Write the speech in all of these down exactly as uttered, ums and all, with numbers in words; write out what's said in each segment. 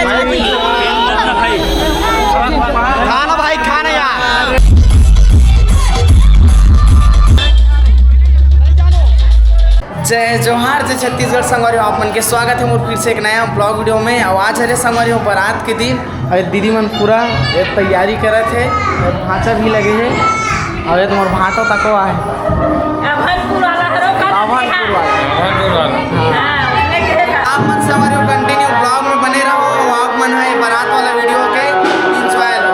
खाना भाई, खाना यार। जय जोहार, जय छत्तीसगढ़ संगवारी हो, आप मन के स्वागत हे मोर फिर से एक नया vlog video में। अउ आज हरे संगवारी हो बारात के दिन, अउ दीदी मन पूरा ये तैयारी करत हे, अउ भांचा भी लगे हे, अउ ये तुम्हार भांटा तको आहे। अभनपुर वाला हरो का अभनपुर वाला। अभनपुर वाला। हाँ, उसने कहेगा। आप मन संगवारी हो continue vlog में बने रहो, अउ आप मन हे बारात वाला video के enjoy लो।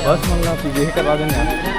बस मन ला पीजे करवा देना।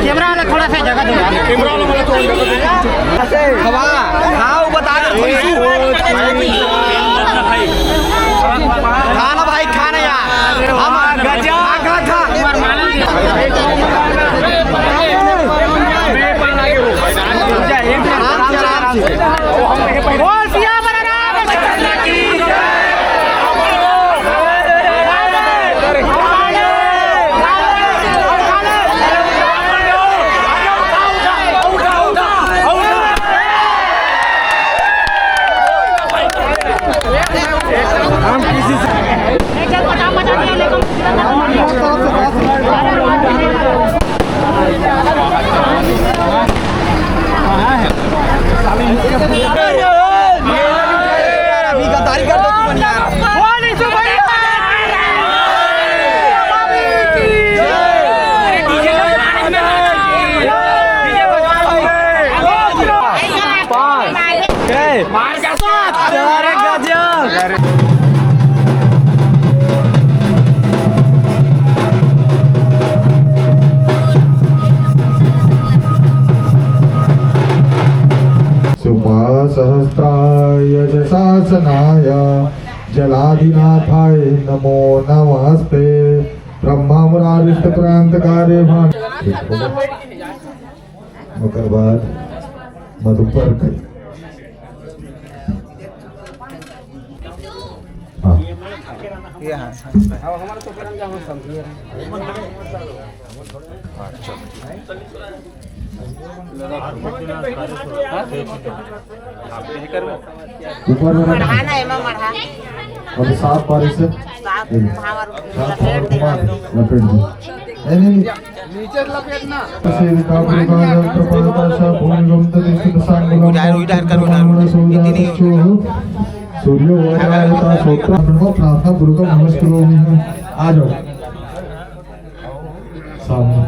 कैमरा वाला थोड़ा सा जगह दो यार। कैमरा वाला थोड़ा जगह दो। हवा, हाँ, वो बता दे, थोड़ी सी। खाना भाई, खाना यार। हम गजा। खा, खा, खा। आराम से, आराम से। बोल सियावर रामचंद्र की जय। सुमासहस्राय च शासनाय जलादिनाथाय नमो नमस्ते। ब्रह्मा मुरारिष्ट प्रांत कार्य भान। ओकर बाद मधुपर्क। हाँ। ऊपर में रखा। मढ़ा ना, एमा मढ़ा। अब साफ बारिश से। साफ भावर साफ बारिश से लपेट दो। नहीं, नहीं, नहीं। उधार, उधार करो, उधार। सूर्य उदय होता सोता। प्रार्थना पूर्वक नमस्कार। आ जाओ। सामने।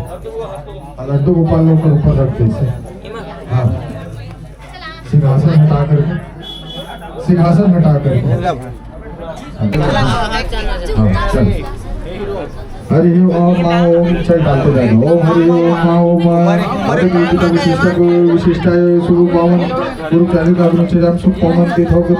लड्डू गोपाल लोग के ऊपर रख दे इसे। हाँ। सिंहासन हटा करके, सिंहासन हटा करके। हाँ, चल। हरि ओम मा ओम, चल डालते जाना। ओम हरि ओम मा ओम मा। अरे विशिष्ट विशिष्टाय शुभ पावन गुरु प्यारे का गुरु चरण सुख पावन तीर्थों को